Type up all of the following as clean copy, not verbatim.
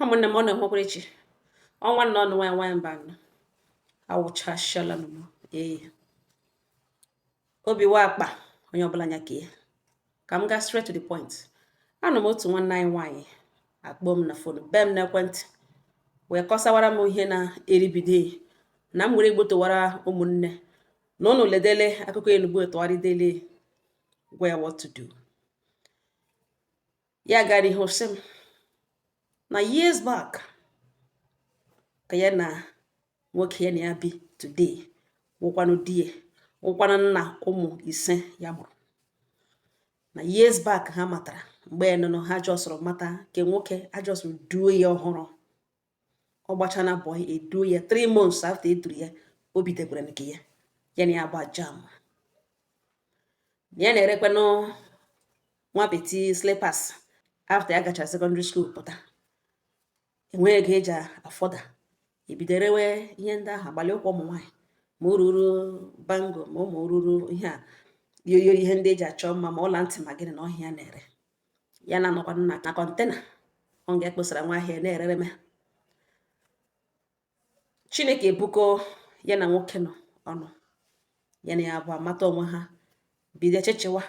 Ụmụnne m, ọ na-enwekwara echi ọnwa nna ọnụ nwaanyị nwaanyị mba anọ awụchasịala m. Ee, obi wa akpa onye ọbụla anya ka ya ka m gaa straight to the point. Anụ m otu nwanne anyị nwaanyị akpọ m na phone, bee m n'ekwentị, wee kọsawara m ihe na-eribido na m were gbotowara ụmụnne na ụnụ ledele akụkọ enugbu etụgharịdele, gwa ya what to do. Ya gara ihu sị m na years back ka ya na nwoke ya na ya bi today wụkwanụ di ya, wụkwanụ nna ụmụ 5 ya mụrụ, na years back ha matara mgbe ya nụnụ ha jọsọrọ mata ke nwoke ajọsọrọ duo ya ọhụrụ. Ọ gbachana boy, eduo ya 3 months after eduru ya, o bidokwara nke ya, ya na ya gba jam, ya na-erekwanụ nwa petit slippers. After ya gachara secondary school pụta, enweghị ego eji afọda, ebido rewe ihe ndị ahụ, agbalị ụkwụ ụmụ nwaanyị, ma ururu bangle, ma ụmụ ururu ihe a, yoyoro, ihe ndị eji achọ mma, ma ọla ntị, ma gịnị na ọhịa na-ere. Ya na anọkwa na container ọ nga ekposara nwa ahịa na-erere me. Chineke ebuko ya na nwoke nọ ọnụ, ya na ya bụ amata onwe ha, bido chechewa,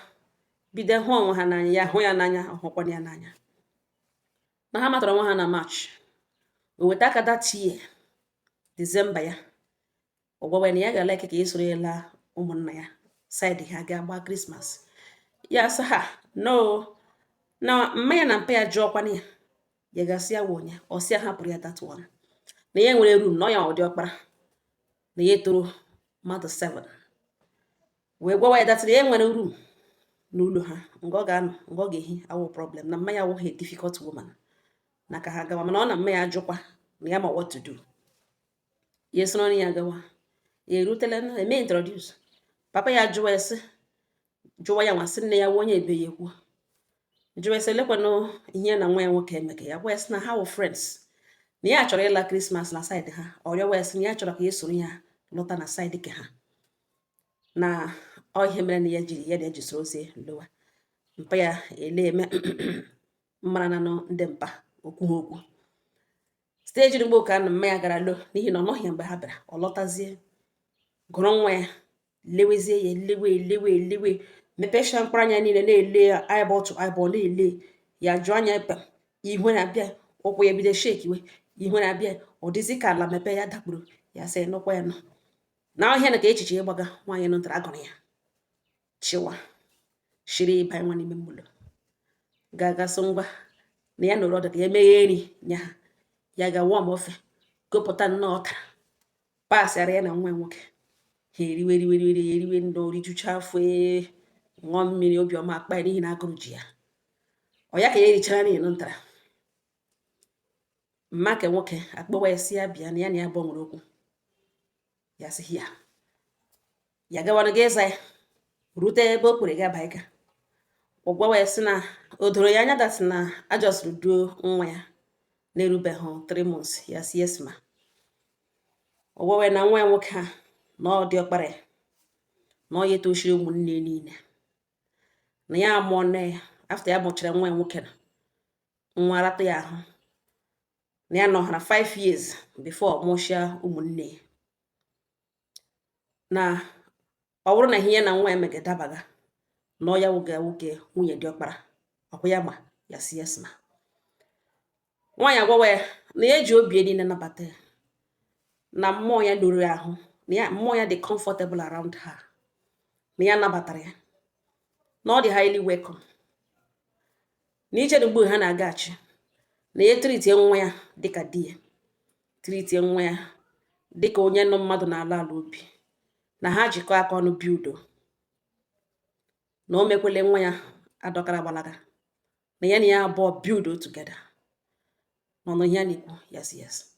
bido hụ onwe ha n'anya, ya hụ ya n'anya, ọhụkwana ya n'anya. Na ha matara onwe ha na March, o weta aka that year December, ya ọ gwawa na ya ga-alike ka ya soro ya laa ụmụnna ya side ha ga gbaa Christmas. Ya sị ha no, na mma ya na mpa ya jụọkwana ya, ya gasị ya wụ onye ọ sị ya hapụrụ ya that one, na ya nwere room na ọ ya ụdị ọkpara na ya etoro mmadụ 7, wee gwawa ya that na ya nwere room n'ụlọ ha nga ọ ga-anọ, nga ọ ga-ehi awụ problem, na mma ya awụghị a difficult woman, na ka ha gawa. Mana ọ na mma ya ajụkwa na ya ma what to do. Ya soro ya gawa, ya erutela na eme introduce papa ya, jụwa ya sị, jụwa ya nwa sị nne ya wụ onye ebe, ya ekwu, jụwa ya sị lekwanụ ihe ya na nwa ya nwoke emege. Ya gwa ya sị na ha wụ friends, na ya chọrọ ịla Christmas na side ha. Ọ rịọwa ya sị na ya chọrọ ka ya soro ya lọta na side ke ha, na ọ ihe mere na ya jiri ya na eji sorozie lowa. Mpa ya ele eme mmara na ndị mpa okwu ha okwu stage mgbe ụka na mma ya gara lo, n'ihi na ọ nọghị mgbe ha bịara. Ọ lọtazie, gụrụ nwa ya, lewezie ya, lewe lewe lewe, mepechaa mkpụrụ anya niile, na-ele ya eyeball to eyeball, na-ele ya, jụọ anya ebe ihu na-abịa, ụkwụ ya bido shakewe, ihu na-abịa, ọ dịzị ka ala mepee ya dakpuru. Ya sị nụkwa ya nọ na ọhịa na ka echiche ịgbaga nwaanyị nụtara agụrụ ya chịwa shiri ịba nwa n'ime ụlọ, ga-agasị ngwa na ya nọrọ ọdụ ka ya meghee nri nye ha. Ya ga warm ofe, gụpụta nnọọ ọtara, pasịara ya na nwa ya nwoke. Ha eriwe riwe riwe ya eriwe nnọọ, rijucha afọ, ee, ṅụọ mmiri obiọma akpa ya, n'ihi na agụrụ ji ya. Ọ ya ka ya erichara n'ihi ntara mma ka nwoke akpọwa ya si ya bịa, na ya na ya bụ nwere okwu. Ya sị ya ya gawanụ ga ịza ya, rute ebe o kwere ga baiga. Ọ gwawa ya sị na o doro ya anya that na ajọsịrị duo nwa ya na-erubeghị 3 months. Ya sị yes ma. Ọ gwawa ya na nwa ya nwoke a na ọ dị ọkpara ya, na ọ ya etochiri ụmụnne niile, na ya amụọ nne ya. After ya mụchara nwa ya nwoke na nwa ratụ ya ahụ, na ya nọhara 5 years before mụchia ụmụnne ya, na ọ bụrụ na ihe ya na nwa ya mege dabaga, na ọ ya nwoke nwoke nwunye dị ọkpara ọkwa ya ma. Ya si yes ma. Nwaanyị agwawa ya na ya eji obi niile nabata ya, na mmụọ ya loro ya ahụ, na ya mmụọ ya dị comfortable around her, na ya nabatara ya, na ọ dị highly welcome, na ichere mgbe ha na-agaghachi, na ya treatie nwa ya dịka di ya, treatie nwa ya dịka onye nọ mmadụ n'ala ala obi, na ha jikọ aka ọnụ bi udo, na o mekwele nwa ya adọkara gbalaga, na ya na ya abụọ build together nọ ihe a na-ekwu. Yes, yes,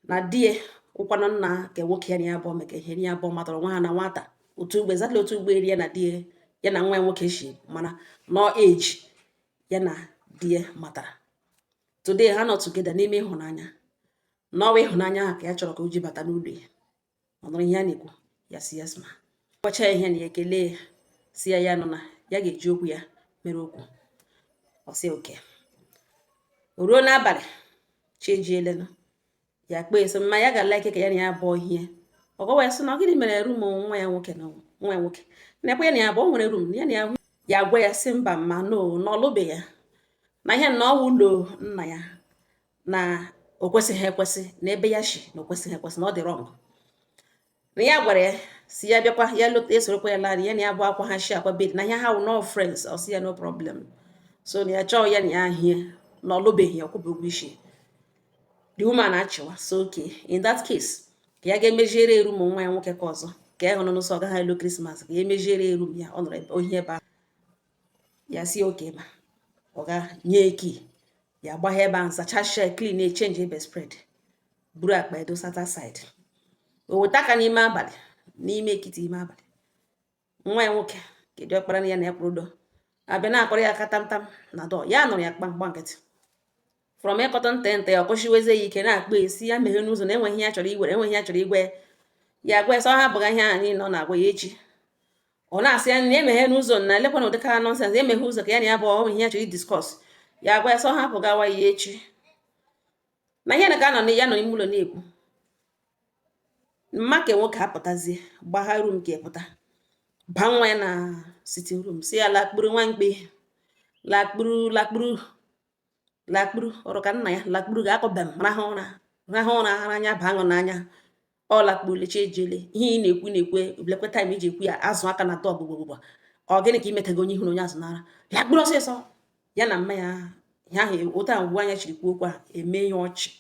na di ya ụkwanụ nna nke nwoke, ya na ya abụọ meka ihe, ya abụọ matara onwe ha na nwata otu ugbo, exactly otu ugbo eri ya na di ya, ya na nwa ya nwoke shi mana no age ya na di ya matara. Today ha nọ together n'ime ịhụnanya, n'ọwa ịhụnanya ahụ ka ya chọrọ ka o ji bata n'ụlọ ya. Ọ nụrụ ihe a na-ekwu. Yes, yes ma. Gwacha ya ihe na ya ekele ya, si ya ya nọ na ya ga-eji okwu ya mere okwu. Ọ sị oke o ruo n'abalị. Chiejielenu ya kpee sị mma ya ga-like ka ya na ya abụọ hie. Ọ gwawa ya sị na ọ gịnị mere room nwa ya nwoke na nwa ya nwoke na-ekwe ya na ya abụọ nwere room ya na ya. Ya gwa ya sị mba mma, no, na ọlụbe ya na ihe na ọwụ ụlọ nna ya, na o kwesịghị ekwesị na ebe ya shi, na o kwesịghị ekwesị, na ọ dị wrong. Na ya gwara ya si ya bịakwa ya lota, esorokwa ya laa ya na ya bụ akwa ha shi akwa bed na ihe ha wụ no friends. Ọ sị ya no problem. So na ya chọọ ya na ya hie na ọlụbeghị ya, ọkwụbe ụgwọ isi. The woman achịwa, so okay, in that case, ka ya ga-emeziere room nwa ya nwoke ka ọzọ ka ya hụrụ n'ụsọ ọ gaghị elu Christmas, ka ya emeziere room ya ọ nọrọ ohi ebe ahụ. Ya si okay ma ọ ga nye key, ya gbagha ebe ahụ, zachasịa, clean, echange bedspread, buru akpa edosata side. O weta aka n'ime abalị, n'ime ekiti ime abalị, nwa ya nwoke kedu ọkpara ya na ya kwụrụ udo abịa na-akọrọ ya aka tamtam na dọ. Ya nụrụ ya kpamgba nkịtị from ịkọtọ ntị ntị ya, ọkụchiwezie ya ike na-akpọ esi ya meghe n'ụzọ na enweghị ya chọrọ iwere, enweghị ya chọrọ igwe ya. Gwa ya sọ ha bụga ihe ahụ niile ọ na-agwa ya echi. Ọ na-asị ya na emeghe n'ụzọ na elekwa na ụdịka nonsense, emeghe ụzọ ka ya na ya bụ ọ ihe ya chọrọ idiscuss. Ya gwa ya sọ hapụ gawa ya echi na ihe na ka nọ ya nọ n'ime ụlọ na-ekwu. Mma ke nwoke apụtazie, gbagha room ka pụta baa nwa ya na sitting room, si ya lakpuru, nwa mkpi, lakpuru, lakpuru, lakpuru ọrụ ka nna ya lakpuru ga-akọbem, rahụ ụra, rahụ ụra anya baa ṅụ n'anya. Ọ lakpuru lecha ejele ihe ị na-ekwu na-ekwu lekwe time iji ekwu ya azụ aka na tọ gbogbogbò. Ọ gịnị ka imetago onye ihu na onye azụ nara lakpuru ọsịsọ? Ya na mma ya ihe ahụ ụta ugbu anya chiri kwuo okwu a eme ya ọchị,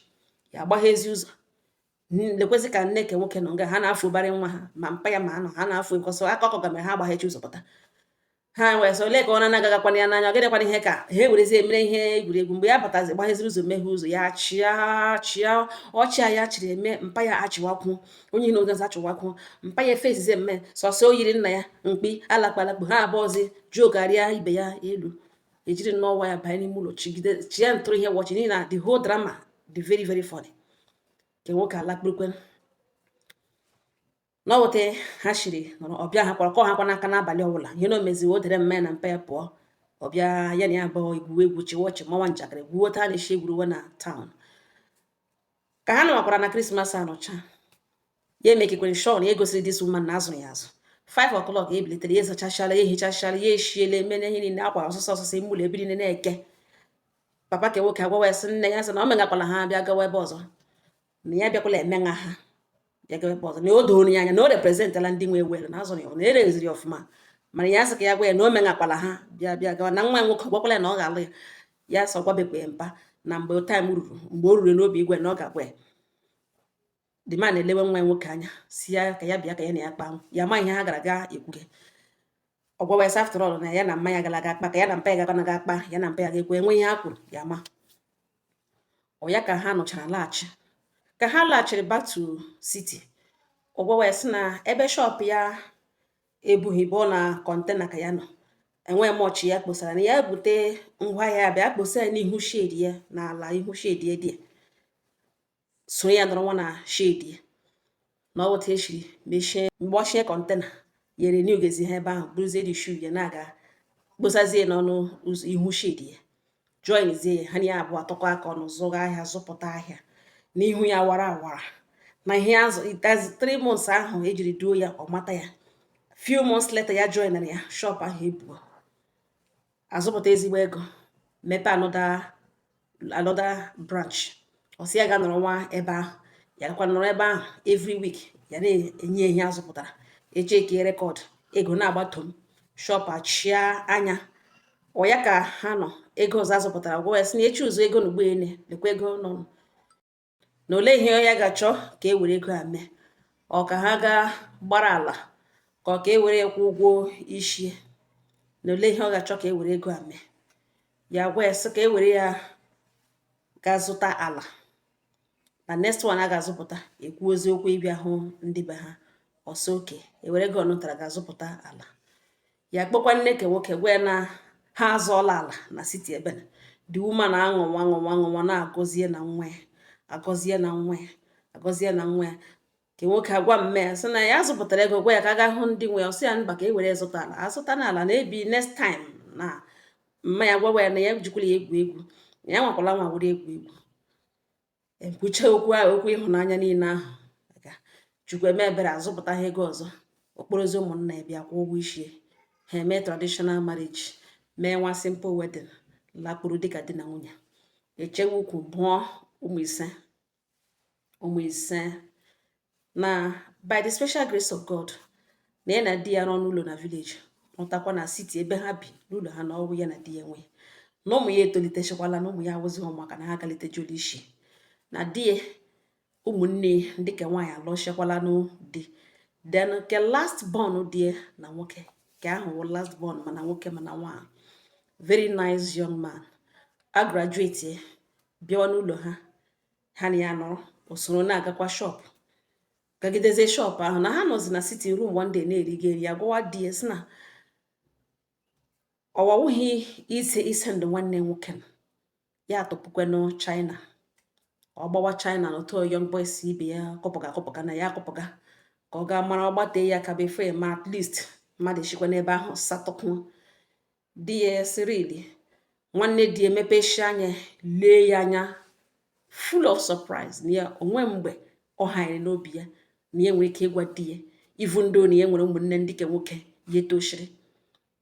ya agbaghezi ụzọ. Lekwezi ka nne ke nwoke nọ nga ha na-afụbarị nwa ha ma mpa ya ma anọ ha na-afụ nkọsọ aka ọkọ gamere ha agbaghechi ụzọ pụta. Ha wee sọ ole ka ọ na-anagagakwana ya n'anya. Ọ gịnịkwana ihe ka ha ewerezie emere ihe egwuregwu? Mgbe ya batazi gbagheziri ụzọ, meghe ụzọ, ya chịa chịa ọchị a ya chịrị eme mpa ya achịwakwụ onye na ogazi achịwakwụ mpa ya efesizie mme sọsọ o yiri nna ya mkpi alakpa alakpu. Ha abụọzi juo karịa ibe ya elu, ejiri nnọọ ya banye n'ime ụlọ chigide chịa ntụrụ ihe wọchị, n'ihi na the whole drama dị very very funny. Nke nwoke alakpurukwe n'ọwụte ha shiri nọrọ ọbịa ha kwara kọ ha kwa n'aka n'abalị ọbụla. Ihe na o meziwo o dere mma ya na mpa ya pụọ ọbịa ya na ya abụọ egwuwe egwu, chịwa ọchị, mawa njakịrị, gwuo otu a na-esi egwuruwe na town ka ha nọwakwara na Christmas. Anọcha ya emekekwere sure na ya egosiri this woman na azụrụ ya azụ. 5 o'clock ya ebilitere, ya ezachachala, ya ehichachala, ya eshiela, emene ihe niile, akwa ọsọsọ ọsọsọ ime ụlọ ebe niile na-eke. Papa ke nwoke agwawa ya sị nne ya sị na ọ megakwala ha bịa gawa ebe ọzọ, na ya bịakwala emenga ha bịa gawa ebe ọzọ, na o doro ya anya na o representala ndị nwe well na azụrụ ya, na ereziri ya ọfụma. Mana ya sị ka ya gwa ya na o megakwala ha bịa bịa gawa, na nwa ya nwoke gwakwala ya na ọ ga-alụ ya. Ya sọ gwabekwa ya mpa na mgbe time ruru, mgbe o ruru n'obi igwe na ọ ga-agwa ya. The man elewe nwa ya nwoke anya, si ya ka ya bịa ka ya na ya kpaa. Ya ma ihe ha gara ga ekwuge. Ọ gwawa ya sị after all na ya na mma ya gara aga akpa ka ya na mpa ya gakwana ga akpa, ya na mpa ya ga-ekwe enwe ihe ha kwuru. Ya ma ọ ya ka ha nụchara laghachi, ka ha laghachiri back to city. Ọ gwawa ya sị na ebe shop ya ebughị bụ na container ka ya nọ, enweghị mọchị ya kposara na ya bute ngwaahịa ya bịa kposa ya n'ihu shed ya, n'ala ihu shed ya dị ya, soro ya nọrọ nwa na shed ya na ọ wụta eshiri mechie mgbọchie container ya renew gezi ha ebe ahụ, buruzie the shoe ya na-aga kposazie n'ọnụ ụzọ ihu shed ya, joinzie ya. Ha na ya abụọ atọkọ aka ọnụ zụga ahịa, zụpụta ahịa n'ihu ya wara awara na ihe azụ 3 months ahụ ejiri duo ya. Ọ mata ya few months later, ya joinara ya shop ahụ ebuo, azụpụta ezigbo ego, mepee another branch. Ọ sị ya ga nọrọ nwa ebe ahụ, ya gakwa nọrọ ebe ahụ. Every week ya na-enye ihe azụpụtara, echeki record, ego na-agbatom, shop achịa anya. Ọ ya ka ha nọ, ego ọzọ azụpụtara, gwa ya sị na echi ụzọ ego na ugbo ene lekwa ego nọ na olee ihe ya ga-achọ ka e were ego a mee. Ọ ka ha gaa gbara ala, ka ọ ka e were kwụ ụgwọ isi, na olee ihe ọ ga-achọ ka e were ego a mee. Ya gwa ya sị ka e were ya gaa zụta ala, na next one a ga-azụpụta ekwu eziokwu ịbịa hụ ndị be ha ọsọ oke ewere ego ọnụtara ga-azụpụta ala. Ya kpọkwa nne ke nwoke, gwa ya na ha azụọla ala na city ebe na the woman aṅụnwa aṅụnwa aṅụnwa na-agọzie na nwa ya, agọzie na nwa ya, agọzie na nwa ya. Ke nwoke agwa mme ya sị na ya zụpụtara ego, gwa ya ka a ga hụ ndị nwe ya. Ọ sị ya mba, ka e were zụta ala, azụta n'ala na ebi next time. Na mma ya gwawa ya na ya jikwala ya egwu egwu, na ya nwakwala nwa were egwu egwu. Ekwucha okwu ahụ, okwu ịhụnanya niile ahụ aga. Chukwu eme ebere, azụpụta ha ego ọzọ, okporozi ụmụnna ya bịa kwụọ ụgwọ isi ha, eme traditional marriage, mee nwa simple wedding, lakpuru dịka di na nwunye, echewe ukwu, bụọ ụmụ 5, ụmụ 5. Na by the special grace of God, na ya na di ya rụọ n'ụlọ na village, rụtakwa na city ebe ha bi n'ụlọ ha, na ọwụ ya na di ya nwe, na ụmụ ya etolitechakwala, na ụmụ ya awụzighị ụmụaka, na ha agalitejuola isi, na di ya, ụmụnne ndị ka nwaanyị alụchiakwala di. Then nke last born di ya na nwoke nke ahụ wụ last born, mana nwoke mana nwaanyị, very nice young man, a graduate bịawa n'ụlọ ha, ha na ya nọrọ, usoro na-agakwa shop, gagidezie shop ahụ, na ha nọzi na sitting room one day na-erigo eri, ya gwawa di ya sị na ọwawụghị ise ise ndụ nwanne nwoke ya atụpụkwanụ China, ọ gbawa China na otu young boys ibe ya kọpụga akọpụga, na ya akọpụga ka ọ gaa mara ọgbate ya ka before ma at least mmadụ eshikwa n'ebe ahụ satọkwu. Di ya sirili nwanne di emepechi anya, lee ya anya full of surprise, na ya onwe mgbe ọ hanyere n'obi ya na ya nwere ike ịgwa di ya, even though na ya nwere ụmụnne ndị ke nwoke ya etoshiri,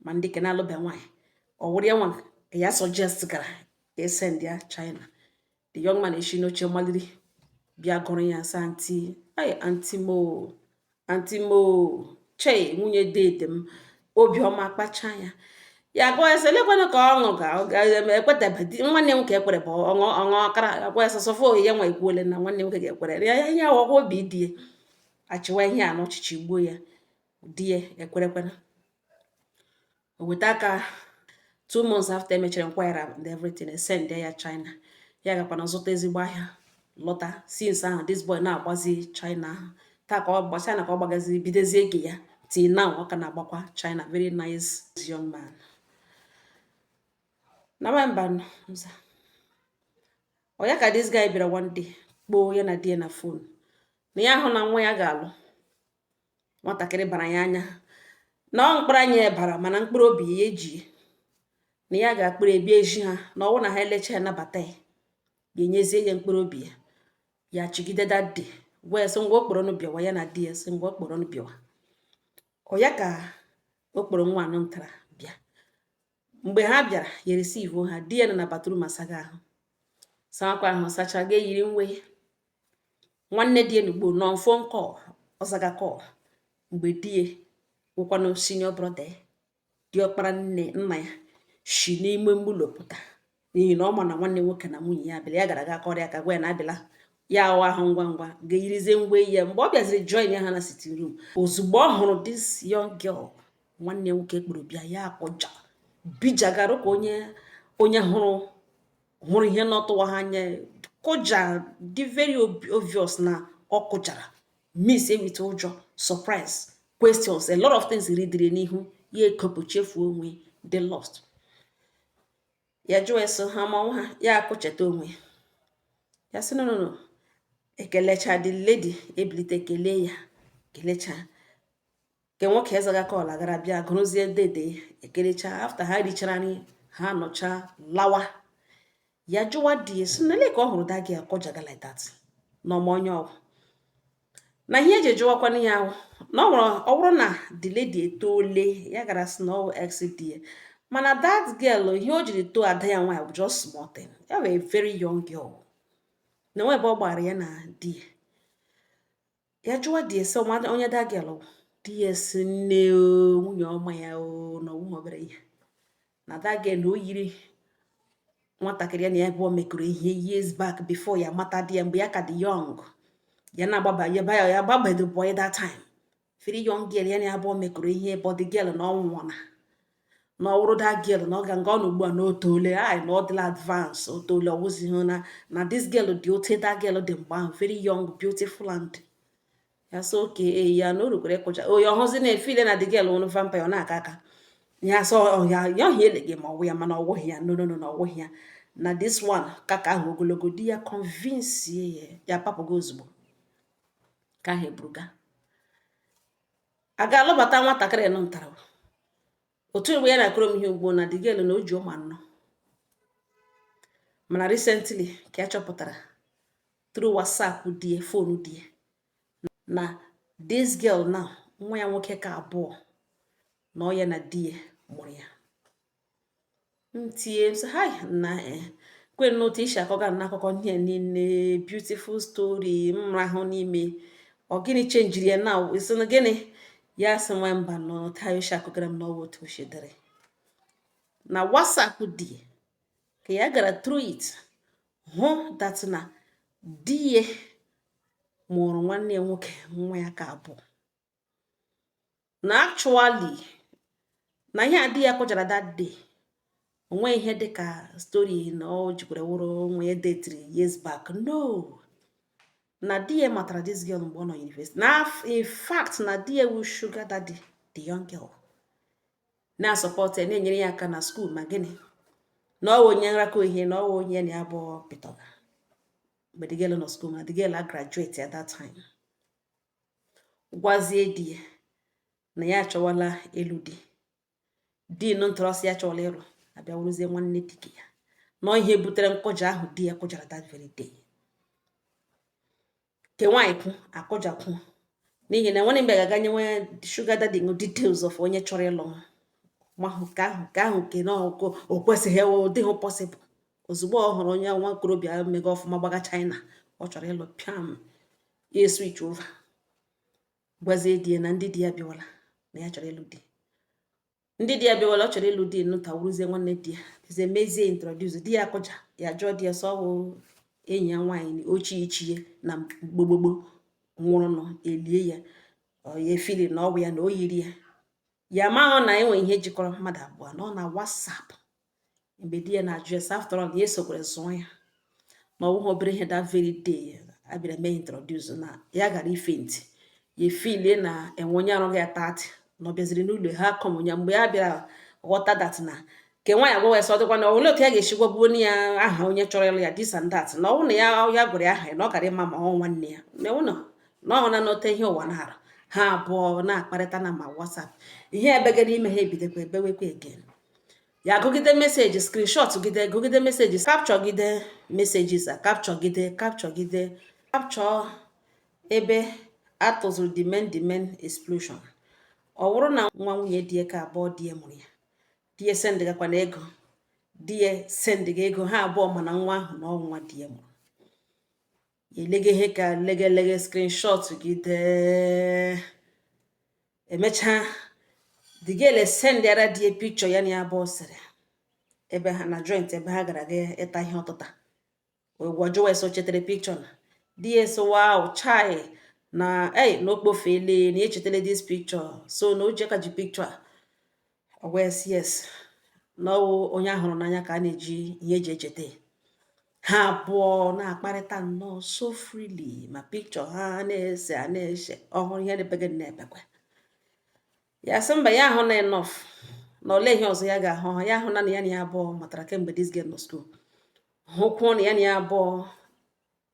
ma ndị ke na-alụbe nwaanyị, ọ wụrụ ya nwa ka ya suggest gara ka esend ya China. The young man eshi n'oche maliri bịa gụrụ ya sị, "Aunty, ai, aunty mo, aunty mo, chei, nwunye dede m." Obiọma kpacha ya, ya gụọ ya sị, elekwanụ ka ọṅụ ga ekwetebe nwanne nwoke ekwere bụ ọṅụ ọṅụ ọkara. Agwa ya sọsọfo ya nwa ekwuole na nwanne nwoke ga-ekwere ya. Ihe awọkwa obi di ya achịwa ihe a n'ọchịchị gbuo ya. Di ya ekwerekwana, o weta aka. 2 months after emechara inquiry and everything, send ya China. Ya gakwana zụta ezigbo ahịa lọta. Since ahụ, this boy na-agbazi China ahụ taa ka ọ gba China, ka ọ gbagazi bidozie ege ya. Till now, ọ ka na-agbakwa China. Very nice young man. Na mba nza ọ ya ka this guy bịara one day kpoo ya na di ya na phone, na ya hụ na nwa ya ga-alụ nwatakịrị bara ya anya, na ọ mkpụrụ anya ya bara, mana mkpụrụ obi ya eji na ya ga-akpụrụ ebi ezi ha, na ọwụ na ha elecha ya nabata ya, ga-enyezie ya mkpụrụ obi ya. Ya chigide that day, gwa ya sị ngwa okporo bịawa. Ya na di ya sị ngwa okporo bịawa. Ọ ya ka okporo nwa anọ ntara bịa. Mgbe ha bịara, ya receive ha. Di ya nọ na bathroom asaga ahụ, sakwa ahụ, sacha, ga eyiri nwe. Nwanne di ya n'ugbo nọ phone call, ọzaga call. Mgbe di ya wụkwanụ senior brother ya, diọkpara nne nna ya, shi n'ime ụlọ pụta, n'ihi na ọ ma na nwanne nwoke na nwunye ya abịala, ya gara aga kọrọ ya ka gwa ya na abịala. Ya ahụ ahụ ngwa ngwa ga-eyirizie ngwa ya. Mgbe ọ bịaziri join ya ha na sitting room, ozugbo ọ hụrụ this young girl nwanne nwoke kpụrụ bịa, ya akpọja bijagarụ ka onye hụrụ ihe n'ọtụwa ha anya, kụja dị very obvious na ọ kụjara miss with ụjọ, surprise, questions, a lot of things ridiri n'ihu ya, ekopụ, chefuo onwe, dị lost. Ya jụọ eso ha ma ọnwụ ha, ya akụcheta onwe ya, sị no, no, no. Ekelecha the lady, ebilite kelee ya, kelecha nke nwoke ezaga call, gara bịa gụrụzie dede, ekelecha. After ha richara nri, ha nọcha lawa, ya jụwa di ya sị na ele ka ọ hụrụ that girl kọjaga like that, na ọma onye ọgwụ, na ihe eji ejụwakwana ya ahụ, na ọ bụrụ na the lady etole, ya gara sị na ọ bụ ex di ya, mana that girl, ihe o jiri too ada ya nwaanyị bụ just small thing. Ya wee very young girl na nwe ebe ọ gbara ya na di ya. Ya jụwa di ya sị onye that girl bụ. Di ya sị nne o, nwunye ọma ya o, na ọwụghị obere ihe, na that girl na o yiri nwatakịrị ya na ya bụ o mekọrọ ihe years back before ya mata di ya, mgbe ya ka dị young, ya na-agbaba ya ba ya gbabedo boy that time, very young girl ya na ya abụọ mekọrọ ihe, but the girl na ọ nwụọna, na ọ wụrụ that girl na ọ ga nga ọ nọ ugbu a na o toole ai, na ọ dịla advance, o toole, ọwụzighị na this girl dị ote that girl dị mgbe ahụ, very young, beautiful. And ya sị oke ya na o rukwere ịkụja oyi ọhụzi na-efile na the girl nwụrụ vampire, ọ na-aka aka ya sọ ya ya ọhịa ele ma ọwụ ya, mana ọwụghị ya, no, no, no, na ọwụghị ya, na this one ka ka ahụ ogologo. Di ya convince ya, ya papụgo ozugbo ka ahụ eburuga a ga-alụbata nwatakịrị nọ ntara otu mgbe ya na-akụrụ m ihe ugbo na the girl na o ji ụmụ 4, mana recently ka ya chọpụtara. Through WhatsApp di ya, phone di ya, na this girl now, nwa ya nwoke ka abụọ na ọ ya na di ya mụrụ ya. Ntie sị, "Hi nna, kwe n'otu isi akọga n'akụkọ ihe niile, beautiful story m rahụ n'ime. Ọ gịnị chenjiri ya na isi na gịnị?" Ya sị, "Nwa mba nọ taa isi akụgara m n'ọwa otu o si dịrị na WhatsApp di ya ka ya gara through it hụ that na di ya mụrụ nwanne ya nwoke nwa ya ka abụọ, na actually na ihe a di ya kụjara that day, onwe ihe dịka story na ọ jikwara wụrụ nwa ya detiri years back. No, na di ya matara this girl mgbe ọ nọ university, na in fact na di ya wu sugar daddy the young girl, na-asupport ya, na-enyere ya aka na school, ma gịnị, na ọ onye nrakọ ihe, na ọ onye na ya bụ pịtọga mgbe the girl nọ school, ma the girl a graduate at that time. Gwazie di ya na ya achọwala ịlụ di. Di nụ ntọrọsị ya chọwala ịlụ abịa wụrụzie nwanne di ya, nọ ihe butere nkụja ahụ di ya kụjara that very day. Ke nwaanyị kwu akụjakwu, n'ihi na nwanne mgbe ga-aga nyewe sugar daddy ṅụ details of onye chọrọ ịlụ mahụ ka ahụ nke na o kwesịghị, ọ dịghị possible. Ozugbo ọ hụrụ onye nwa okorobịa mega ọfụma gbaga China ọ chọrọ ịlụ, piam, ya switch over, gwazie di ya na ndị di ya bịawala, na ya chọrọ ịlụ di. Ndị di ya bịawala, ọ chọrọ ịlụ di nụta wụrụzie nwanne di ya. Dizie mezie introduce di ya, akụja. Ya jụọ di ya sọ ọ enyi ya nwaanyị ochie ichie na gbogbogbo nwụrụ nọ elie ya, ọ ya efili na ọ bụ ya na o yiri ya. Ya amaghị na enwe ihe jikọrọ mmadụ abụọ na ọ na WhatsApp. Mgbe di ya na-ajụ ya sị, after all, ya esokwere zụọ ya, na ọ bụghị obere ihe. That very day a bịara mee introduce na ya gara ifaint, ya efilie na enwe onye arụghị ya tati na ọ bịaziri n'ụlọ ha kọm ya. Mgbe ya bịara ghọta that na ke nwaanyị agwawa ya sị ọ dịkwa na olee otu ya ga-esi gwagbuo ya aha onye chọrọ ịlụ ya, this and that, na ọ bụrụ na ya ya gwara ya aha ya, na ọ gara ịma ma ọ nwanne ya, na ọ na na ọ na n'ote ihe ụwa na-arụ. Ha abụọ na-akparịta na ma WhatsApp, ihe ebegara ime ha ebidokwa ebewekwa again. Ya gụgide message, screenshot gide, gụgide message, capture gide messages a, capture gide, capture gide, capture ebe atụzụrụ the main explosion. Ọ bụrụ na nwa nwunye di ya ka abụọ di ya mụrụ ya, di ya sendịgakwana ego, di ya sendịga ego ha abụọ, mana nwa ahụ na ọ nwa di ya mụrụ. Ya elege ihe ka lege screenshot gide, emechaa the girl sendịara di ya picture ya na ya abụọ sere ebe ha na joint, ebe ha gara ga ịta ihe ọtụta. Wee jụwa ese o chetere picture, na di ya sị, "Wow, chai," na ei, na o kpofeele, na ya echetele this picture, so na o ji aka ji picture a. Ọ gwa ya sị yes, na ọwụ onye ahụrụ n'anya ka a na-eji ihe eji echeta ya. Ha abụọ na-akparịta nnọọ so freely, ma picture ha na-ese a na-ese ọhụrụ, ihe na-ebege na-ebekwa. Ya sị mba, ya ahụ na enough, na olee ihe ọzọ ya ga-ahụ. Ya ahụ na ya na ya abụọ matara kemgbe this girl nọ school, hụkwuo na ya na ya abụọ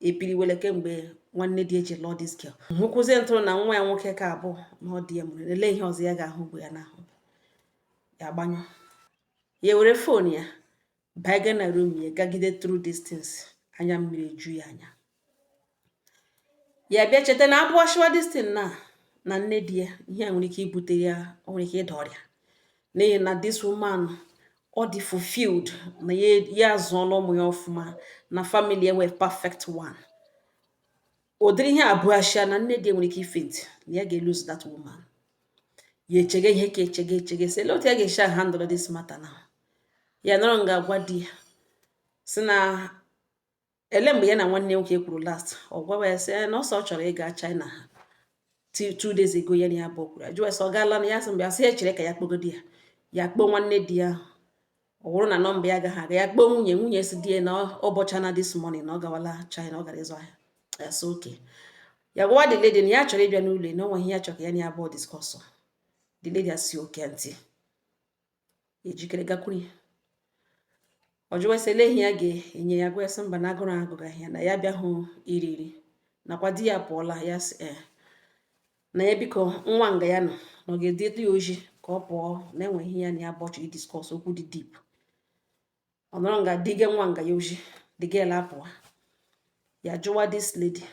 epiriwele kemgbe nwanne di eji lụọ this girl, hụkwuzie ntụrụ na nwa ya nwoke ka abụọ na ọ dị ya mụrụ. Ele ihe ọzọ ya ga-ahụ bụ ya na-ahụ. Ya agbanyụ, ya were phone ya banye na room ya, gagide through distance, anya mmiri eju ya anya. Ya bịa cheta na abụọ shiwa this thing na nne di ya, ihe a nwere ike ibute ya, o nwere ike ịda ọrịa, n'ihi na this woman ọ dị fulfilled na ya ya azụọla ụmụ ya ọfụma, na family enwe perfect one. Ụdịrị ihe abụọ ashia na nne di ya nwere ike ifaint, na ya ga-lose that woman. Ya echege ihe ka echege echege sị, otu ya ga-esi handle this matter now. Ya nọrọ nga agwa di ya si na ele mgbe ya na nwanne nwoke kwuru last. Ọ gwawa ya sị na ọsọ ọ chọrọ ịga China 2 days ago. Ya na ya bụ kwuru, ajụwa sị ọ gaala, na ya sị mgbe ya sị ya chere ka ya kpọgodi ya. Ya kpọọ nwanne di ya, ọ bụrụ na nọmba ya agaghị aga. Ya kpọọ nwunye, nwunye si di ya na ụbọchị na this morning na ọ gawala China, ọ gara ịzụ ahịa. Ya sị okay. Ya gwawa the lady na ya chọrọ ịbịa n'ụlọ, na onwe ihe ya chọrọ ka ya na ya abụọ discuss. The lady asị okay aunty, ejikere gakwuru ya. Ọ jụwa sị ele ihe ya ga-enye ya. Gwa ya sị mba, na agụrụ agụgaghị ya, na ya bịa hụ iri nri, nakwa di ya pụọla. Ya sị ee, na ya biko, nwa nga ya nọ na ọ ga-edetụ ya oji ka ọ pụọ, na enwe ihe ya na ya bụ chọrọ idiscuss, okwu dị deep. Ọ nọrọ nga dige nwa nga ya oji, the girl apụọ. Ya jụwa this lady,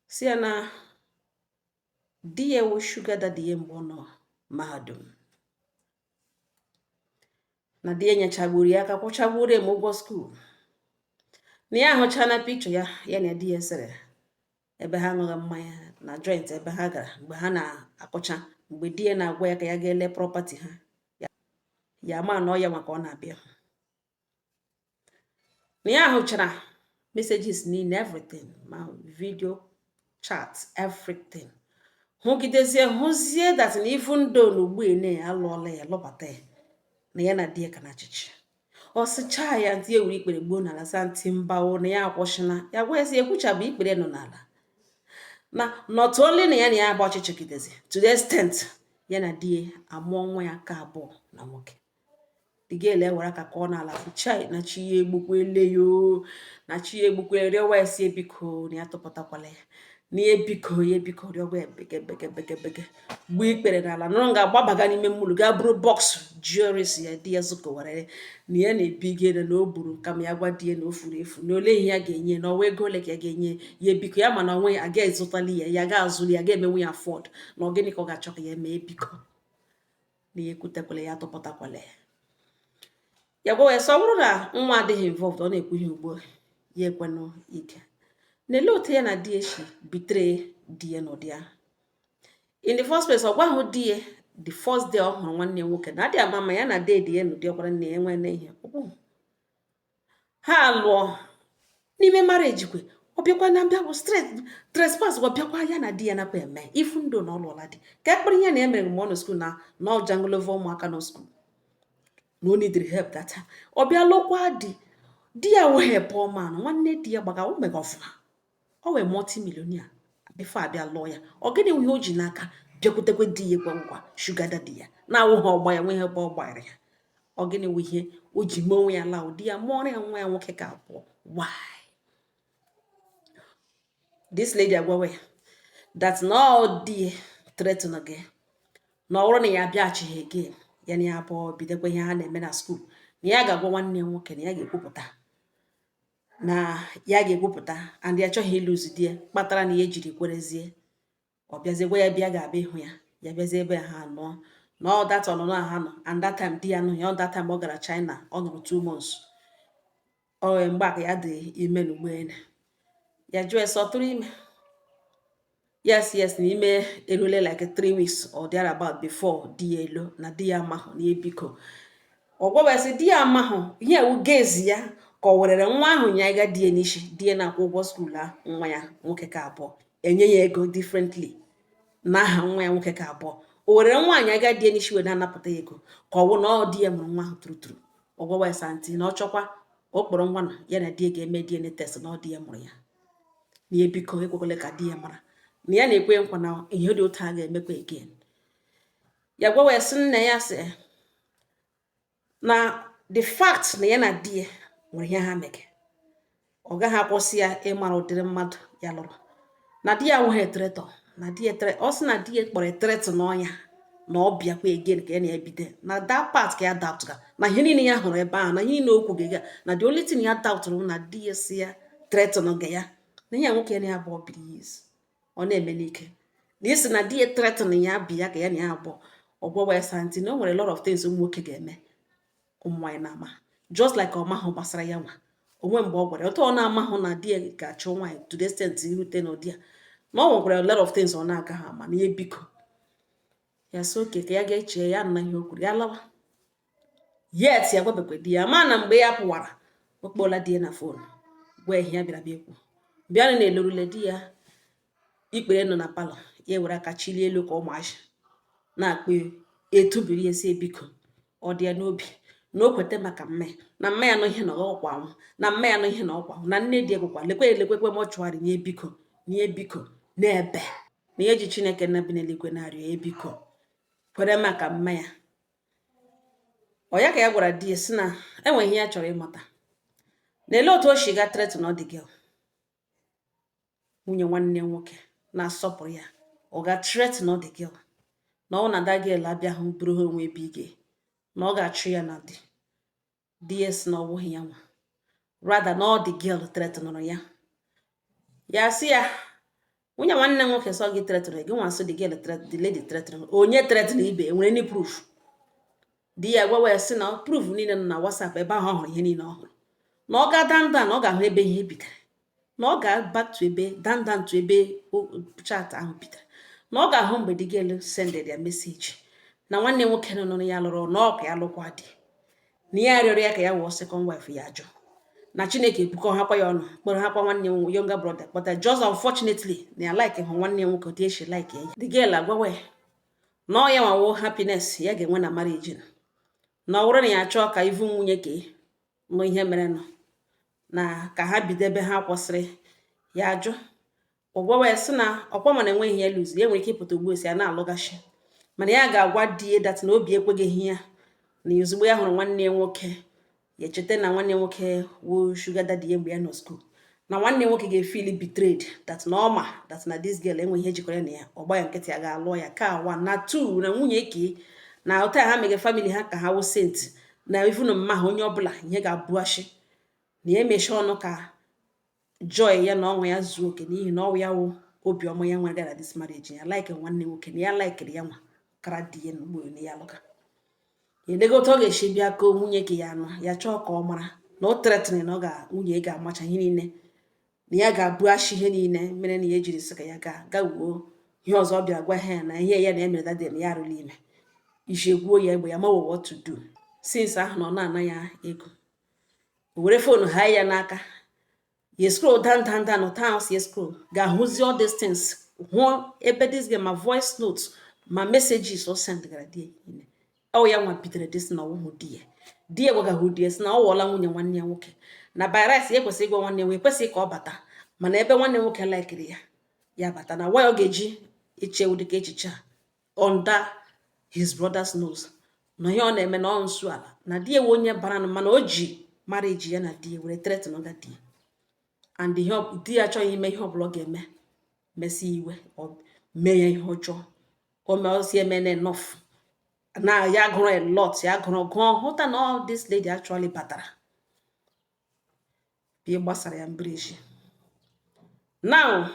si ya na di ya wụ sugar daddy ya mgbe ọ nọ mahadum, na di ya nyechagburu ya aka, kwụchagburu ya ma ụgwọ school, na ya ahụcha na picture ya, ya na di ya sere ebe ha ṅụghị mmanya na joint, ebe ha gara mgbe ha na-akọcha, mgbe di ya na-agwa ya ka ya ga-ele property ha, ya ma na ọ ya maka ọ na-abịa, na ya hụchara messages niile, everything, ma video chat, everything, hụgidezie, hụzie that na even though na ugbu a alụọla ya, lụbata ya, na ya na di ya ka na achịchị. Ọ sịchaa ya ntị ewuru ikpere gbuo n'ala, sa ntị mbawo na ya akwụsịna. Ya gwa ya sị ekwuchabụ ikpere nọ n'ala, na not only na ya na ya bụ ọchịchị gidezi to the extent ya na di ya amụọ nwa ya ka abụọ na nwoke. The girl ewere aka ka ọ n'ala, sị chai, na chi ya egbukwele ya o, na chi ya egbukwele. Rịọwa ya, si biko, na ya tụpụtakwala ya, na ya biko, ya biko, rịọwa ya, bege bege bege bege, gbuo ikpere n'ala, nọrọ nga gbabaga n'ime mmụlụ, gaa buru box jewelries ya di ya zụkọwara ya, na ya na-ebigere na o buru, kama ya gwa di ya na o furu efu, na ole ihe ya ga-enye, na ọwa ego ole ka ya ga-enye ya. Biko, ya ma na onwe ya aga ezụtali ya, ya ga-azụli ya, ga-emenwu ya afford, na ọ gịnị ka ọ ga-achọ ka ya mee. Biko, na ya ekwutekwala, ya atụpụtakwala ya. Ya gwa ya sọ, ọ bụrụ na nwa adịghị involved, ọ na-ekwu ihe ugbu a, ya ekwenụ ike na-ele otu ya na di ya si bitere di ya n'ụdị ahụ. In the first place, ọ gwahụ di ya the first day ọ hụrụ nwanne ya nwoke na adị ama ma ya na di ya n'ụdị ọkwara nne ya enwe na ihe okwu ha lụọ n'ime marriage kwe. Ọ bịakwa na mbịa bụ straight trespass, ọ bịakwa ya na di ya nakwa eme ifu ndụ na ọ lụọla di ka ekpere ihe na emere mgbe ọ nọ school na ọ jangolova ụmụaka nọ school, na o needed help that time. Ọ bịa lụkwa di, di ya wee poor man, nwanne di ya gbaga o mega ọfụma, ọ wee multi-millionaire before abịa lụọ ya. Ọ gịnị ihe o ji n'aka bịakwutekwe di ya gwa ngwa sugar daddy ya na-awụghị ọgba ya nwe ihe ebe ọ gbara ya? Ọ gịnị wụ ihe o ji mee onwe ya laa di ya mụọrọ ya nwa ya nwoke ka abụọ? Why? This lady agwawa ya that na ọ di ya threaten gị, na ọ bụrụ na ya abịaghachighị again, ya na ya abụọ bidokwa ihe ha na-eme na school, na ya ga-agwa nwanne ya nwoke, na ya ga-ekwupụta, na ya ga-ekwupụta, and ya achọghị ịlụzi di ya kpatara na ya ejiri kwerezie. Ọ bịazie gwa ya bịa, ga-abịa ịhụ ya, ya bịazie ebe ha nọ na ọ that ọnụnọ ha nọ, and that time di ya nọ ya, ọ that time ọ gara China, ọ nọrọ 2 months, ọ mgbe a ka ya dị ime n'ugboelu. Ya jụọ ese ọ tụrụ ime. Yes, na ime erule like 3 weeks or thereabout before di ya elo, na di ya amahụ, na ebiko ọ gwawasị di ya amahụ ihe ewu gezi ya ka ọ werere nwa ahụ nya ịga di ya n'isi. Di ya na-akwụ ụgwọ school ahụ nwa ya nwoke ka abụọ, enye ya ego differently n'aha nwa ya nwoke ka abụọ. O werere nwaanyị aga di ya n'isi wee na-anapụta ya ego, ka ọ wụ na ọ di ya mụrụ nwa ahụ true true. Ọ gwawa ya santi na ọ chọkwa ọ kpọrọ nwa na ya na di ya ga-eme DNA test na ọ di ya mụrụ ya, na ya biko ekwekwala ka di ya mara, na ya na-ekwe nkwa na ihe dị otu a ga-emekwa again. Ya gwawa ya sị nne ya sị na the fact na ya na di ya nwere ihe ha mege, ọ gaghị akwụsị ya ịmara ụdịrị mmadụ ya lụrụ, na di ya nweghị traitor, na di ya ọ sị na di ya kpọrọ threat n'ọnya na ọ bịakwa again ka ya na-ebido, na that part ka ya doubt ga na ihe niile ya hụrụ ebe ahụ, na ihe niile okwu ga, na the only thing ya doubt na di ya si ya threat ga ya na ihe nwoke ya na ya abụọ biri years ọ na-eme n'ike, na isi na di ya threaten ya bịa ka ya na ya abụọ. Ọ gwawa ya santi na o nwere a lot of things ụmụ nwoke ga-eme ụmụ nwaanyị na-ama, just like ọ mahụ gbasara ya nwa onwe mgbe ọ gwara ya otu ọ na-amahụ na di ya ga-achọ nwaanyị to the extent irute n'ụdị ya, na ọ nwekwara a lot of things ọ na-agaghị ama, na ihe biko ya sị oke ka ya ga-eche ya na ihe o kwuru ya lawa. Yet ya gwabekwa di ya ma na mgbe ya pụwara, o kpọọla di ya na phone, gwa ihe ya bịara bịa ekwu bịa na-elorule di ya ikpere nọ na parlour, ya were aka chilie elu ka ụmụazị na-akpọ etubiri ya, si biko, ọ dị ya n'obi na o kweta maka mme na mma ya nọ ihe na ọkwa anwụ, na mma ya nọ ihe na ọkwa anwụ, na nne di egwekwa lekwe elekwekwe mortuary nye biko, nye biko n'ebe na ihe ji Chineke nna bi n'eluigwe na-arịọ ya biko kwere maka mma ya. Ọ ya ka ya gwara di ya sị na enwe ihe ya chọrọ ịmata na ele otu o si ga threaten ọ dị gị nwunye nwanne nwoke na-asọpụrụ ya, ọ ga threaten ọ dị gị na ọ na that girl abịaghị buru ha onwe ebe ige, na ọ ga-achụ ya na di. Di ya sị na ọ bụghị ya nwa, rather na ọ dị girl threatenụrụ ya. Ya sị ya nwunye nwanne nwoke sọ gị threatenụrụ gị, nwa sị the girl the lady threatenụrụ. Onye threatenụrụ ibe, enwere any proof? Di ya gwawa ya sị na proof niile nọ na WhatsApp, ebe ahụ ọ hụrụ ihe niile ọ hụrụ, na ọ ga down down, ọ ga-ahụ ebe ihe bidoro, na ọ ga back to ebe down down to ebe chat ahụ bidoro, na ọ ga-ahụ mgbe the girl sended ya message na nwanne nwoke nọ n'ụlọ ya lụrụ na ọ ka ya lụkwa di, na ya rịọrọ ya ka ya wụọ second wife ya ajụ, na Chineke ebukọ ha kwa ya ọnụ kpọrọ ha kwa nwanne younger brother kpọta. Just unfortunately na ya like hụ nwanne nwoke otu esi like ya. The girl agwawa ya na ọ ya nwawo happiness ya ga-enwe na marriage, na ọ bụrụ na ya chọọ ka ivu nwunye ka nụ ihe mere nụ na ka ha bido ebe ha kwụsịrị, ya ajụ. Ọ gwawa ya sị na ọkwa mana enweghị ya lose, ya nwere ike ịpụta ugbu esi ya na-alụgachi, mana ya ga-agwa di ya that na obi ekweghị ya, na ozugbo ya hụrụ nwanne ya nwoke, ya echeta na nwanne nwoke wụ sugar daddy ya mgbe ya nọ school, na nwanne nwoke ga-efeel betrayed, that na ọma that na this girl enweghị ihe jikọrọ ya na ya, ọgba ya nkịtị, ya ga-alụọ ya ka one na two, na nwunye ke na otu a ha mege family ha ka ha wụ saint, na even mma ha onye ọbụla ihe ga-abụ ashị, na ya emechi ọnụ ka joy ya na ọṅụ ya zuo oke, n'ihi na ọwụ ya wụ obiọma ya nwere na this marriage. Ya like nwanne nwoke, na ya likeri ya nwa kara di ya n'ugbo na ya lụga. Elego otu ọ ga-esi bịa koo nwunye ka ya anụ ya chọọ ka ọ mara na o threatening na ọ ga nwunye ga-amacha ihe niile, na ya ga-abụ ashị ihe niile mere na ya ejiri sị ka ya gaa gaa wuo ihe ọzọ. Ọ bịara gwa ha ya na ihe ya na emere that day na ya arụla ime isi egwuo ya egbe, ya mawo what to do. Since ahụ na ọ na-ana ya ego, o were phone ha ya n'aka, ya scroll down down down, otu ahụ si scroll ga-ahụzi all these things, hụ ebe this girl ma voice notes ma messages o send gara di ya. Ọ ya nwa bidoro this na ọwụhụ di ya. Di ya gwagahụ di ya sị na ọ wụọla nwunye nwanne ya nwoke, na by right ya ekwesịrị ịgwa nwanne ya nwoke, ekwesịghị ka ọ bata, mana ebe nwanne nwoke likeri ya, ya bata, na why ọ ga-eji eche ụdịka echiche a under his brother's nose, na ihe ọ na-eme na ọ nsu ala, na di ya onye bara, mana o ji marriage ya na di ya were threaten ọga di ya, and ihe di ya achọghị ime ihe ọbụla ọ ga-eme mesi iwe, ọ mee ya ihe ọjọọ, o mee ọ si eme na enough, na ya gụrụ a lot, ya gụrụ gụọ hụta na all this lady actually batara bịa gbasara ya mbiriji. Now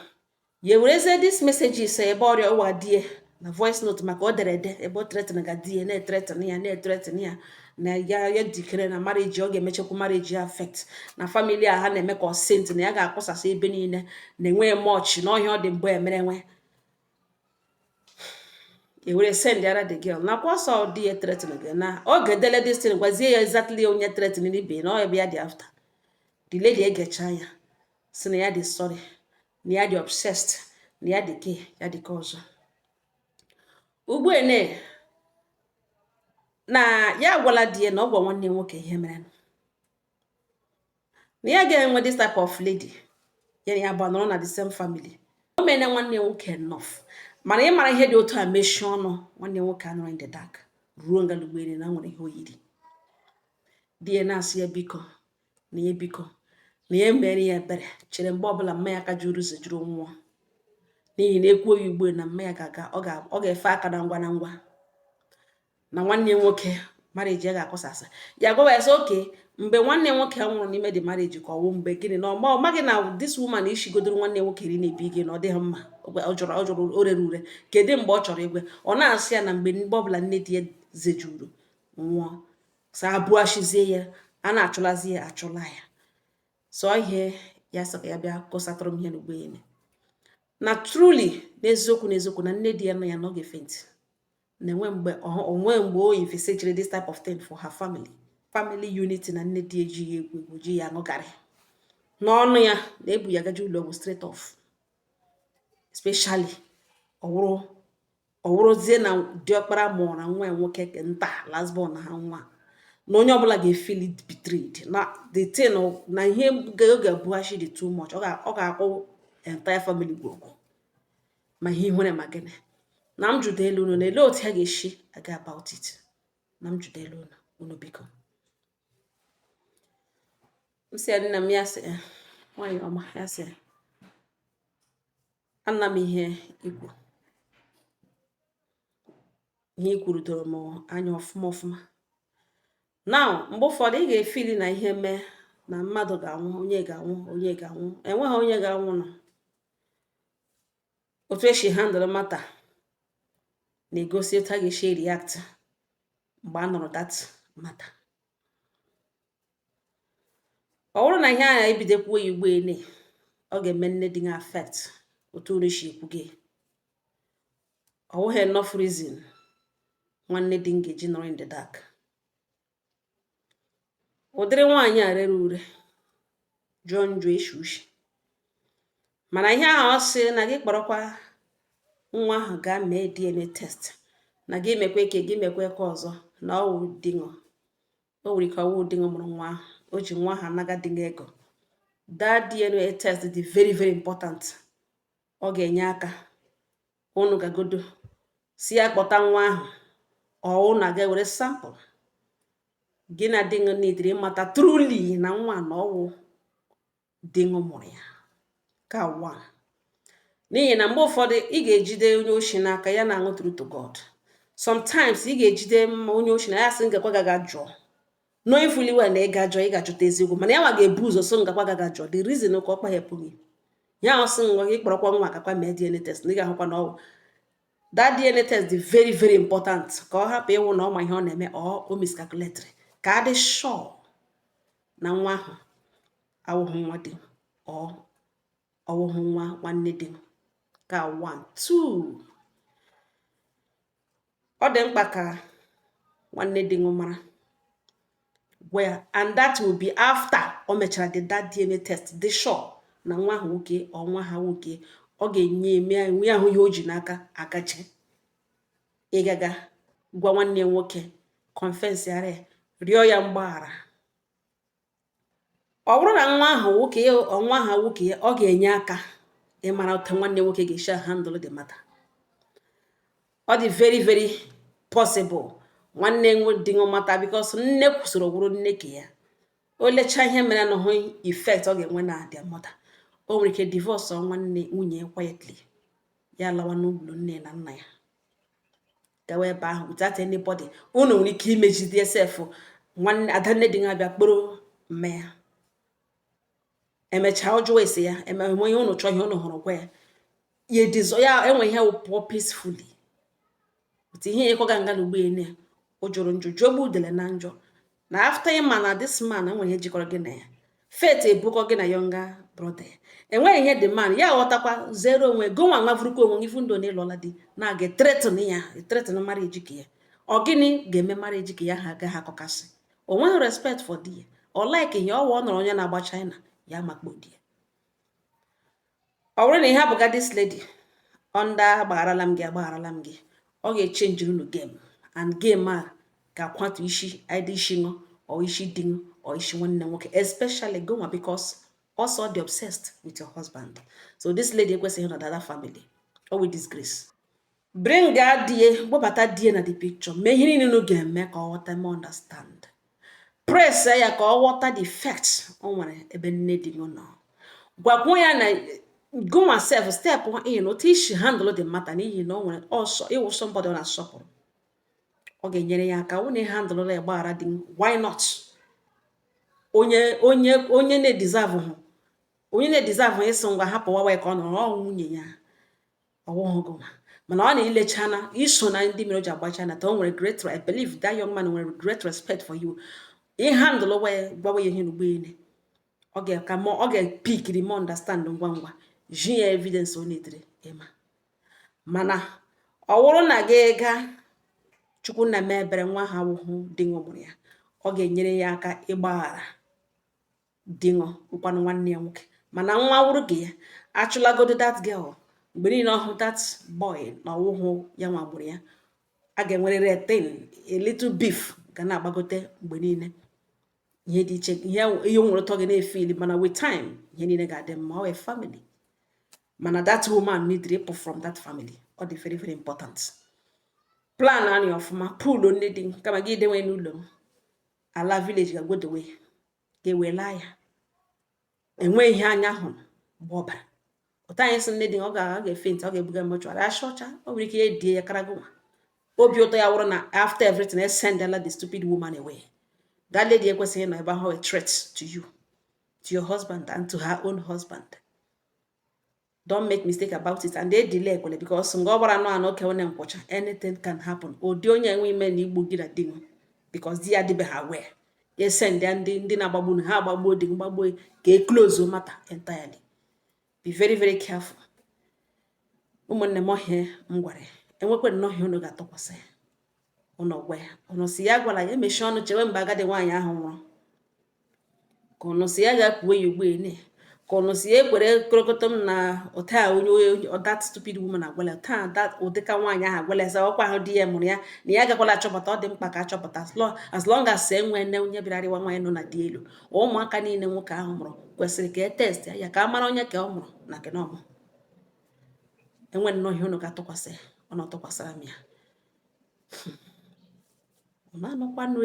ya werezie this messages ebe ọrịa ụwa die na voice note, maka o dere ede ebe o threaten ga di ya, na-ethreaten ya, na-ethreaten ya na ya ya jikere na marriage ọ ga-emechakwu marriage ya affect, na family a ha na-eme ka ọ saint, na ya ga-akwụsasị ebe niile, na enweghị much na ọhịa ọ dị mbụ emere nwe ewere send yara the girl, nakwa ọsọ di ya threaten gị na oge dele this thing, gwazie ya exactly onye threaten ibe na ọ ebe ya dị. After the lady egecha ya, si na ya dị sorry, na ya dị obsessed, na ya dị ke ya dị ka ọzọ ugbu ene, na ya agwala di ya na ọ gwa nwanne nwoke ihe mere, na ya ga-enwe this type of lady ya na ya bụ nọrọ na the same family. O mere nwanne nwoke enough, mana ị mara ihe dị otu a mechie ọnụ nwanne nwoke anọrọ in the dark ruo ngalugbo na nwere ihe oyiri. Di ya na-asị ya biko, na ya biko, na ya mere ya ebere, chere mgbe ọbụla mma ya ka juru zejuru nwụọ, n'ihi na ekwuo ya ugbu na mma ya ga-aga, ọ ga-efe aka na ngwa na ngwa na nwanne nwoke marriage ya ga-akụsasị. Ya gwawa ya sị oke mgbe nwanne nwoke nwụrụ n'ime the marriage, ka ọwụ mgbe gịnị, na ọ maghị na this woman ishigodoro nwanne nwoke ri na-ebi gị na ọ dịghị mma, ọ jụrụ, ọ jụrụ, o rere ure. Kedu mgbe ọ chọrọ igwe? Ọ na-asị ya na mgbe ọbụla nne di ya zejuru nwụọ, sa abụghachizie ya, a na-achụlazi ya, achụla ya. Sọ ihe ya sị ka ya bịa kọsatụrụ m ihe n'ugbo ya na truly, n'eziokwu n'eziokwu, na nne di ya nọ ya na ọ ga-efaint, na enwe mgbe onwe mgbe o envisaged this type of thing for her family, family unity, na nne di ejighị egwu egwu ji ya aṅụ garị n'ọnụ ya, na-ebu ya gaje ụlọ ọgwụ straight off, especially ọwụrụzie na diọkpara mụrụ na nwa ya nwoke nta, last born na ha nwa, na onye ọbụla ga-efeel betrayed, na the thing na ihe ọ ga-ebughachi dị too much, ọ ga-akwụ entire family gwogwo ma ihe ihere ma gịnị. Na m jude elu unu na ele otu ha ga-esi aga about it. Na m jude elu unu, unu biko. M sị ya nna m, ya sị nwanyị ọma, ya sị ana m ihe ikwu, ihe i kwuru doro m anya ọfụma ọfụma. Now mgbe ụfọdụ ị ga-efeel na ihe mee na mmadụ ga-anwụ, onye ga-anwụ, onye ga-anwụ, enweghị onye ga-anwụ nọ. Otu esi handle matter na-egosi otu a ga-esi react mgbe a nụrụ that matter. Ọ bụrụ na ihe a ebidokwuo ya ugbo ene, ọ ga-eme nne di gị affect otu unu si ekwu gị. Ọ wụghị enough reason nwanne di m ga-eji nọrọ in the dark. Ụdịrị nwaanyị a rere ure, jụọ njọ, eshi ushi. Mana ihe ahụ ọ sị na gị kpọrọkwa nwa ahụ gaa mee DNA test, na gị mekwe ke gị mekwe ka ọzọ, na ọ wụ di ṅụ, o nwere ike ọwụ di ṅụ mụrụ nwa ahụ, o ji nwa ahụ anaga di ego. That DNA test dị very, very important. Ọ ga-enye aka. Unu gagodo si ya kpọta nwa ahụ, ọ unu aga were sample gị na di ṅụ nidiri ịmata truly na nwa na ọwụ di ṅụ mụrụ ya ka one. N'ihi na mgbe ụfọdụ ị ga-ejide onye oshi n'aka ya na-aṅụ true to God. Sometimes ị ga-ejide onye oshi na ya sị ngakwa gaga jụọ, knowing fully well na ị ga-ajụ, ị ga-ajụta eziokwu. Mana ya nwa ga-ebu ụzọ so ngakwa gaga jụọ. The reason ka ọ kpaghepụ gị ya, ọ sị ngwa gị kpọrọkwa nwa gakwa mee DNA test, na ị ga-ahụkwa na ọ that DNA test dị very, very important, ka ọ hapụ ịwụ na ọ ma ihe ọ na-eme ọ o miscalculate, ka a dị sure na nwa ahụ awụghị nwa di ọ ọwụghị nwa nwanne di. Ka one two, ọ dị mkpa ka nwanne di ṅụ mara, gwa ya, and that will be after o mechara the that DNA test, dị sure na nwa ahụ nwoke ọ nwa ha nwoke. Ọ ga-enye eme enwe ahụ ihe o ji n'aka agaje ịgaga gwa nwanne ya nwoke, confess yara ya, rịọ ya mgbaghara. Ọ bụrụ na nwa ahụ nwoke ọ nwa ha nwoke, ọ ga-enye aka ịmara otu nwanne nwoke ga-esi handle the matter. Ọ dị very, very possible nwanne di mata, because nne kwusoro wụrụ nne ke ya. O lechaa ihe mere na hụ effect ọ ga-enwe na their mother, o nwere ike divorce nwanne nwunye quietly, ya lawa n'ụlọ nne na nna ya, gawa ebe ahụ without anybody. Unu nwere ike imejide sef nwanne adanne di abịa kporo mme ya. Emechaa ọ jụọ ese ya, eme ihe unu chọọ, ihe unu hụrụ gwa ya, ya edizo ya enwe ihe pụọ peacefully. Otu ihe ịkọga nga na ugbo ene o jụrụ njụ jụọ udele na njọ na after ịma na this man enwere ihe jikọrọ gị na ya, fate ebukọ gị na younger brother ya, enweghị ihe the man ya ghọtakwa zere onwe go nwa nwavurukwa onwe gị. Ifu ndụ na ịlụọla di na-aga threaten ya, threaten marriage ka ya, ọ gịnị ga-eme marriage ka ya ha agaghị akọkasị? O nweghị respect for di ya, ọ like ihe ọwa ọ nọrọ onye na-agba China ya makpo di ya. Ọ bụrụ na ihe abụga this lady under agbagharala m gị, agbagharala m gị, ọ ga-echange unu game, and game a ga-akwatu isi either isi ṅụ or isi di ṅụ or isi nwanne nwoke, especially gonwa, because also dị obsessed with your husband. So this lady ekwesịghị ịnọ that family or with disgrace. Bring die, kpọbata die na the picture, mee ihe niile unu ga-eme ka ọ ghọta, ma understand, press ya ka ọ ghọta the effect o nwere ebe nne di gị nọ. Gwakwuo ya na gụnwa sef step in otu isi handle the matter, n'ihi na o nwere ọsọ ịwụ somebody ọ na-asọpụrụ. Ọ ga-enyere ya aka wụ na handle ya gbaghara di. Why not? Onye na-deserve hụ, onye na-deserve ịsị ngwa hapụ wawa ya ka ọ nọrọ ọ nwunye ya, ọwụghị gụnwa. Mana ọ na-ilecha na iso na ndị mere o ji agbacha na ta o nwere great, I believe that young man nwere great respect for you. Ị handle wa ya, gwawa ya ihe n'ugbo ene, ọ ga-ka ma ọ ga-epikiri ma understand ngwa ngwa, ji ya evidence ọ na-edere ịma. Mana ọ wụrụ na gị gaa chukwu na mee ebere, nwa ha awụhụ di ṅụ mụrụ ya, ọ ga-enyere ya aka ịgbaghara di ṅụ nkwanụ nwanne ya nwoke. Mana nwa wụrụ gị ya achụlagodo that girl mgbe niile ọhụ that boy na ọwụhụ ya nwa gburu ya, a ga-enwerịrị a thing, a little beef ga na-agbagote mgbe niile, ihe dị iche, ihe nwere ụtọ gị na-efeel. Mana with time ihe niile ga-adị mma. Ọ wee family, mana that woman need ịpụ from that family. Ọ dị very, very important. Plan anyị ọfụma, pulo nne di kama gị dewe n'ụlọ ala village ga-agwodowe ga-ewela ya. Enweghị ihe anya hụrụ mgbe ọ bara ụta anyị sị nne di ọ ga-efe ntị, ọ ga-ebuga mortuary asha ọcha. O nwere ike ya edie ya kara gị nwa obi ụtọ ya wụrụ na after everything e sendela the stupid woman away. That lady ekwesịghị ịnọ ebe ahụ, a threat to you, to your husband and to her own husband. Don't make mistake about it and e delay ekwele, because nga ọ gbara anụ anọ oke nne nkwụcha, anything can happen. Ụdị onye enwe ime na igbu gị na di gị, because di ya adịbeghị aware, ya send ya ndị na-agbagbu ha, agbagbuo di gị, gbagbuo ka e close matter entirely. Be very, very careful. Ụmụnne m, ọhịa m gwara ya, enwekwe nnọọ ihe unu ga-atụkwasị ya, unu gwa ya. Unu si ya gwara ya emechie ọnụ, chewe mgbe agadi nwaanyị ahụ nwụrụ, ka unu si ya ga-akpuwe ya ugbu ene, ka unu si ya ekwere korokotom na ụta onye that stupid woman agwala taa, that ụdịka nwaanyị ahụ agwala ya ọkwa ahụ di ya mụrụ ya na ya agakwala achọpụta. Ọ dị mkpa ka achọpụta, as long as enwe nne onye bịara rịwa nwaanyị nọ na di elu. Ụmụaka niile nwoke ahụ mụrụ kwesịrị ka e test ya, ka a mara onye ka ọ mụrụ na nke na ọmụ. Enwe nnọọ ihe unu ga-atụkwasị, ọ na tụkwasịra m ya. Unu anụkwanụ.